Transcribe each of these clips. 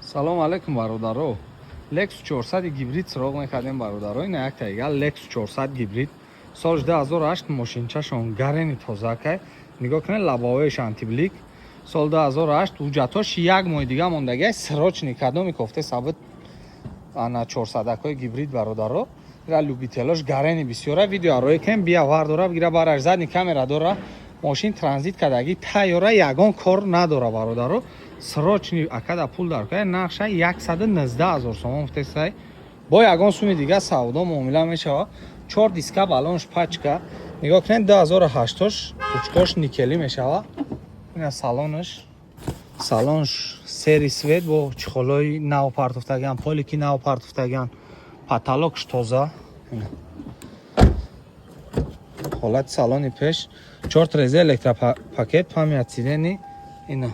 Салом алейкум, бародаро. Lexus 400 гибрид суроғ мекардем, бародаро. Ина як таига Lexus 400 гибрид. Соли 2008, мошинчашон гарени тозакай. Нигоҳ кунед, лобовоиш антиблик. Сол 2008, ҳуҷҷатош як моҳи дига мондагиай, срочный кадоми кофте сабит ана 400-акҳои гибрид, бародаро. Ира любителош гарени бисёра видео арои кем бия вардора бигира бараш, задний камера дора. Мошин транзит кадаги тайёра, ягон кор надора, бародаро. Срочный акада пул дар кая, нақша 119 ҳазор сомон гуфтесай. Бо ягон суми дига савдо муомила мешава. Чор диска, балонш пачка. Нигоҳ кунед, 2008-ош, ручкош никелӣ мешава. Ина салонаш. Салонш серый цвет бо чехолои нав партофтаган, полики нав партофтаган, потолокш тоза. Ина. Ҳолати салони пеш, чор треза, электропакет, память сидений, ина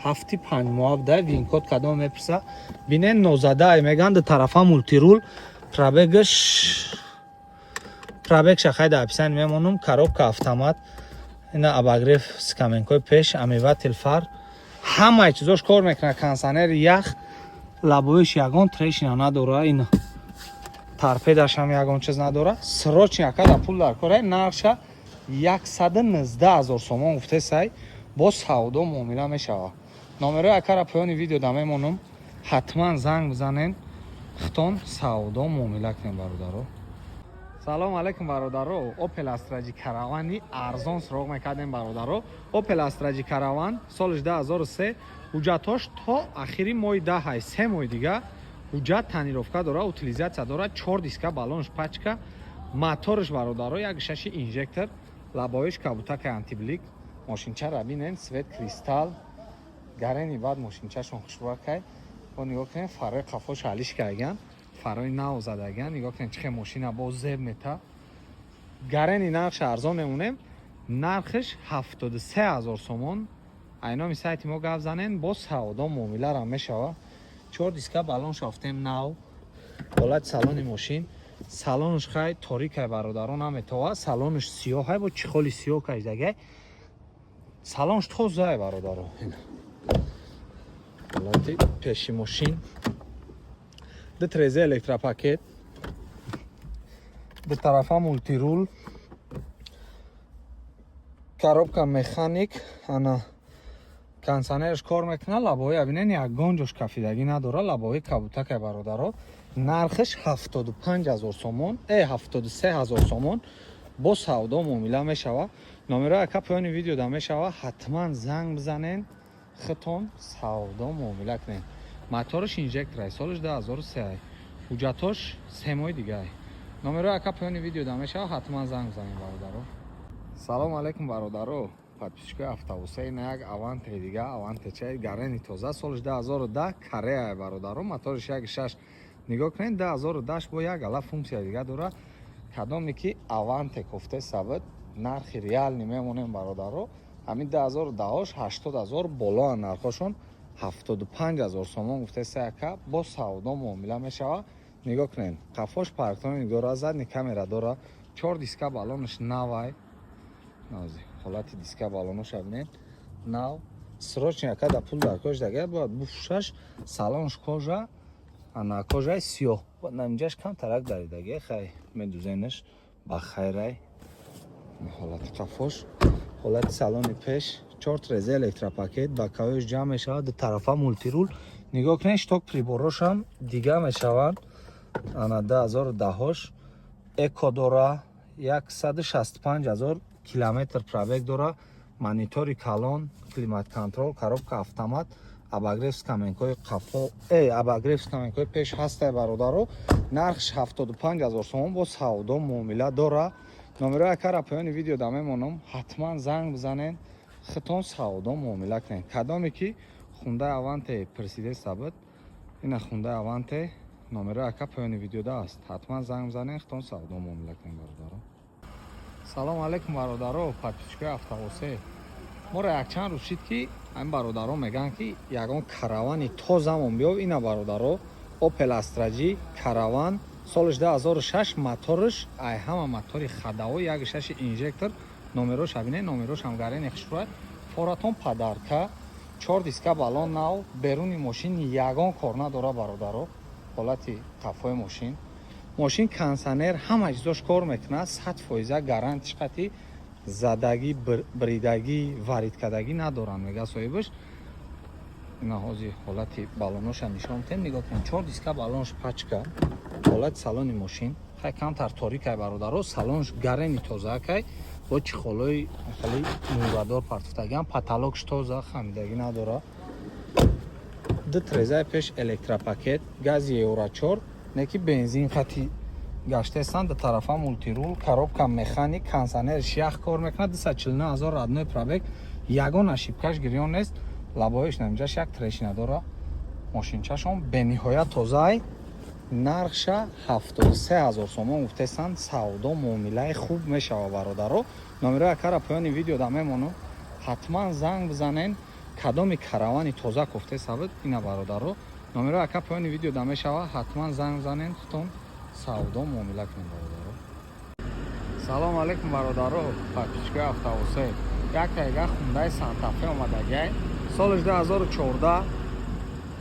ҳафти панҷ моҳ VIN-код кадом мепурса. Бинен, нозадай меган, ду тарафа мультируль, пробегаш, пробег шахай дар описание мемонум, коробка автомат, ина обогрев скамейкои пеш, омыватель фар, ҳамаи чизош кор мекунад, кондиционери ях, лобовоиш ягон трещина надора, ина торпедашам ягон чиз надора. Срочный акада пул дар кора, нархша 119 ҳазор сомон гуфтесай, бо савдо муомила мешава. Номерои акара поёни видео да мемонум, ҳатман занг бизанен, хитон савдо муомила кунем, бародаро. Салом алейкум, бародаро. Opel Astra J Каравани арзон суроғ мекардем, бародаро. Opel Astra J Караван, солиш 2003, ҳуҷҷатҳош то ахири моҳи даҳай, 3 моҳи дига ҳуҷҷат, тонировка дора, утилизация дора, чор диска, балонш пачка, моторш, бародаро, як шаши инжектор, лобовоиш кабутака антиблик. Мошинчара бинен, цвет кристалл, гарени баъд мошинчашон хушрӯакай. Бо нигоҳ кунед, фарои қафош алиш кардаган, фарои нав задаган. Нигоҳ кунед, чихе мошина бо зеб мета. Гарени нархш арзон мемонем, нархш 73 000 сомон. Айноми сайти мо гап занен, бо савдо муомиларам мешава. Чор диска, балон шофтем нав. Ҳолати салони мошин, салонш хай торикай, бародарон, наметова, салонш сиёҳай, бо чехоли сиёҳ кашдагай, салонш тозае, бародаро. Ҳолати пеши мошин, ду трезе, электропакет, ду тарафа мультируль, коробка механик, ана кондиционерш кор мекунад, лобовоя бинен, ягон ҷош кафидагӣ надора, лобовои кабутакай, бародаро. Нархш 75 000 сомон, 73 000 сомон, бо савдо муомила мешава. Номерои ака поёни видео да мешава, ҳатман занг бизанен, хитон савдо муомила кунен. Моторш инжекторай, солиш 2003, ҳуҷҷатош 3 моҳи дигай. Номерои ака поёни видео да мешава, ҳатман занг бизанен, бародаро. Салому алейкум, бародаро, подписчикои автобусаи. На як Аванте дига, Аванте чай гарени тоза, солиш 2010, Корея, бародаро, моториш як шаш. Нигоҳ кунед, 2010 бо як ала функсия дига дора. Кадоме ки Аванте кофте сабит, нархи реальный мемонем, бародаро. Ҳамин 2010-ош 80 000 болоа нархошон, 75 000 сомон гуфтеса яка, бо савдо муомила мешава. Нигоҳ кунед, қафош парктроник дора, задний камера дора, чор диска, балонаш навай. Нази ҳолати диска, балоноша бинед, нав. Срочный ака да пул дар кош дага, бояд буфушаш. Салонш кожа, ана кожаи сиёҳ, наминҷаш кам тарак даридаги, хай медузенаш ба хайрай. Ҳолати қафош, ҳолати салони пеш, чор треза, электропакет, боковоиш ҷамъ мешавад, ду тарафа мультируль. Нигоҳ кунед, щиток приборошам дига мешаванд. Ана 2010-ош эко дора, 165 ҳазор километр пробег дора, монитори калон, климат контроль, коробка автомат, обогрев скамейкои қафо, обогрев скамейкои пеш ҳастай, бародаро. Нархш 75 ҳазор сомон, бо савдо муомила дора. Номерои акара поёни видео да мемонам, ҳатман занг бизанен, хитон савдо муомила кунед. Кадоме ки Хундай Аванте прсидеста буд, ина Хундай Аванте, номерои ака поёни видеода аст, ҳатман занг бизанен, хитон савдо муомила кунед, бародаро. Салому алейкум, бародаро, подписчикои автобусе. Моро якчанд рӯз шид, ки ҳамин бародаро мегӯянд, ки ягон Каравани тозамон биёв. Ина, бародаро, Opel Astra J Караван, солиш 2006, моторш ай ҳама мотори хадао, як шаши инжектор. Номерош абине, номерош ҳам гарени хушрӯяд, форатон подарка. Чор диска баллон нав, беруни мошин ягон кор надора, бародаро. Ҳолати қафои мошин. Мошин кондиционер, ҳама чизош кор мекунад, 100% гарантиш қати. Задагӣ, бридагӣ, варидкардагӣ надоранд, мега соҳибаш. Ина ҳозир ҳолати баллоноша нишон медиҳем. Нигоҳ кунед, чор диска баллонш пачка. Ҳолати салони мошин хай камтар торикай, бародаро. Салонш гарени тозаакай, бо чехолои хеле мурадор партофтагиам. Потолокш тоза, хамидагӣ надора. Ду трезаи пеш электропакет, гази евро 4, неки бензин хати гаштаестанд. Ду тарафа мультируль, коробка механик, кондиционерш ях кор мекунад. 249 ҳазор родной пробег, ягон ошибкаш гирён нест. Лабоиш наминҷаш як трещина дора. Мошинчашон бениҳоят тозаай. Нархша 73 ҳазор сомон гуфтестанд, савдо муомилаи хуб мешава, бародаро. Номерои акара поёни видеода мемонам, ҳатман занг бизанен. Кадоми каравани тоза кофте сабид, ина, бародаро, номерои ака поёни видеода мешава, ҳатман занг бизанен, худтон савдо муомила кунем, бародаро. Салом алейкум, бародаро, подписчикои Автоусе. Яктаега Хундай Сантафе омадагиай, солиш 2014,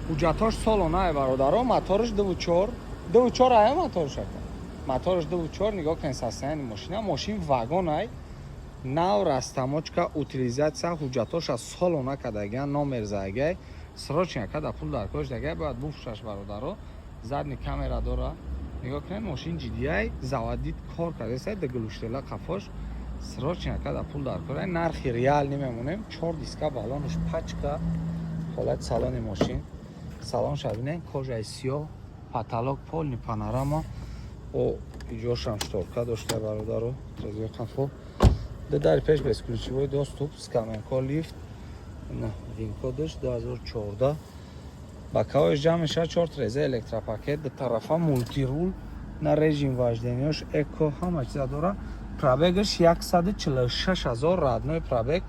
ҳуҷҷатош солонае, бародаро. Моторш 2,4, 2,4 ая моторш ака, моторш 2,4. Нигоҳ кунед состояние мошина. Мошин вагонай, нав, растамочка, утилизация. Ҳуҷҷатоша солона кардагиан, номер задагиай. Срочно ака да пул дар корш дагиай, бояд буфурӯшаш, бародаро. Задний камера дора. Нигоҳ кунед, мошин ҷиддиай, заводить кор кардеса, да глушителя қафош. Срочно ака да пул дар кор, нархи реальный мемонем. Чор диска баллонш пачка. Ҳолати салони мошин, салонша бинед, кожаи сиёҳ, потолок полный панорама. О иҷошам шторка дошта, бародаро. Трезои қафо, ду дари пеш бесключевой доступ, скаменко лифт, вин-кодаш. 2014, боковоиш ҷамъ мешавад, чор треза электропакет, ду тарафа мультируль, на режим вожденияш эко, ҳама чиза дора. Пробегаш 146 ҳазор родной пробег,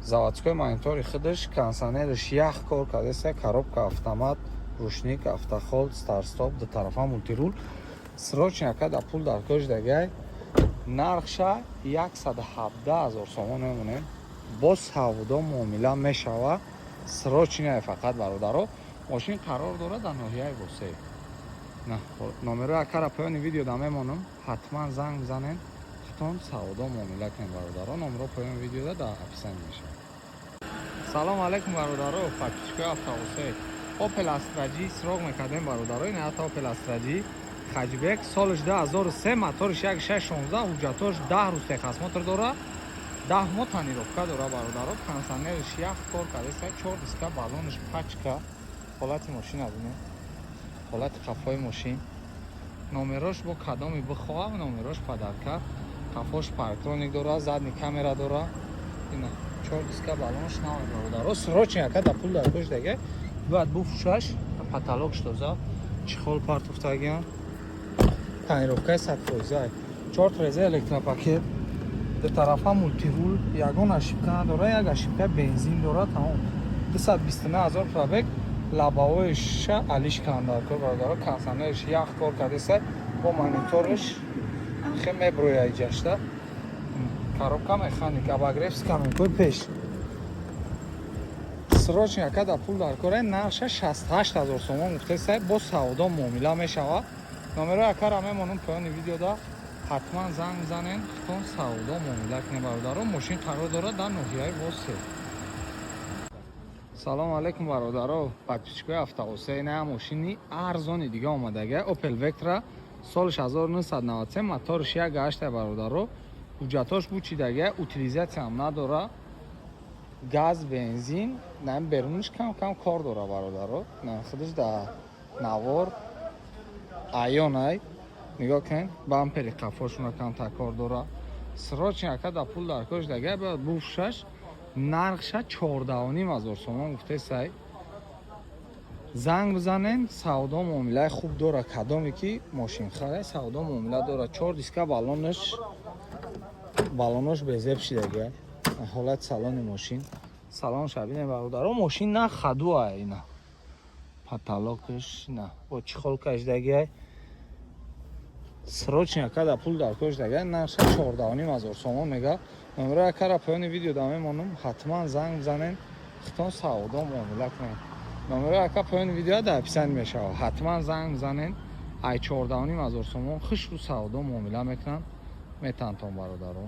заводской монитори худаш, кондиционерш ях кор кардеса, коробка автомат, ручник, автохолд, старт-стоп, ду тарафа мультируль. Срочно ака да пул дар кош дагай, нархша 117 ҳазор сомон мемонем, бо савдо муомила мешава. Срочно фақат, бародаро. Мошин қарор дорад дар ноҳияи Восеев. Номерои акара поёни видео да мемонам, ҳатман занг бизанен, худтон савдо муомила кунед, бародаро. Номеро поёни видеода дар описание мешавад. Салом алейкум, бародаро, подписчикои Автоусе. Опел Астра J срок мекардем, бародаро. Ин ҳата Опел Астра J хэтчбек, солиш 2003, моториш 1616, ҳуҷҷатош 10 рӯз техосмотр дора, 10 моҳ тонировка дора, бародаро. Кондиционерш ях кор кардеса, чор диска баллонш пачка. Ҳолати мошина бинед, ҳолати қафои мошин. Номерош бо кадоми бихоҳам, номерош подарка. Қафош парктроник дора, задний камера дора. Ина чор диска баллонш нав, бародаро. Срочно ака да пул дар кош даге, бояд буфурӯшаш. Потолокш тоза, чехол партофтагиан, тонировкаи 100%, чор треза электропакет, ду тарафа мультируль, ягон ошибка надора, як ошибка бензин дора, тамом. 229 ҳазор пробег. Лабавоиша алиш кандаркор, бародаро. Кондиционерш ях кор кардеса, бо мониторш хе меброя иҷашта. Коробка механик, обогрев, скаменкои пеш. Срочно ака да пул дар кора, нархша 68 ҳазор сомон гуфтеса, бо савдо муомила мешава. Номерои акара мемонам поёни видеода, ҳатман занг бизанен, худтон савдо муомила кунед, бародаро. Мошин қарор дорад дар ноҳияи Восеъ. Салому алейкум, бародаро, подписчикои Автоусе. Ина мошини арзони дига омадага, Опел Вектра, солиш 1993, моториш 1,8, бародаро. Ҳуҷҷатош бучидага, утилизатсиям надора, газ, бензин. На беруниш кам кам кор дора, бародаро. На худаш да навор аёнай. Нигоҳ кунед, бампери қафошуна камтар кор дора. Срочно ака да пул дар корш дага, бояд буфурӯшаш. Нархша 14,5 ҳазор сомон гуфтесай, занг бизанен, савдо муомилаи хуб дора. Кадоме ки мошинхара, савдо муомила дора. Чор диска баллонаш, баллонош безеб шидага. Ҳолати салони мошин, салонша бинем, бародаро. Мошин на хадуа, ина потолокаш на бо чехол кашидагиай. Срочно ака да пул дар кош дага, нарша 14,5 ҳазор сомон мега. Номерои акара поёни видео да мемонам, ҳатман занг бизанен. Хитон савдо муомила кунед. Номерои ака поёни видео дар описание мешавад. Ҳатман занг бизанед. Ай 14,5 ҳазор сомон хушрӯ савдо муомила мекунанд, метантон, бародаро.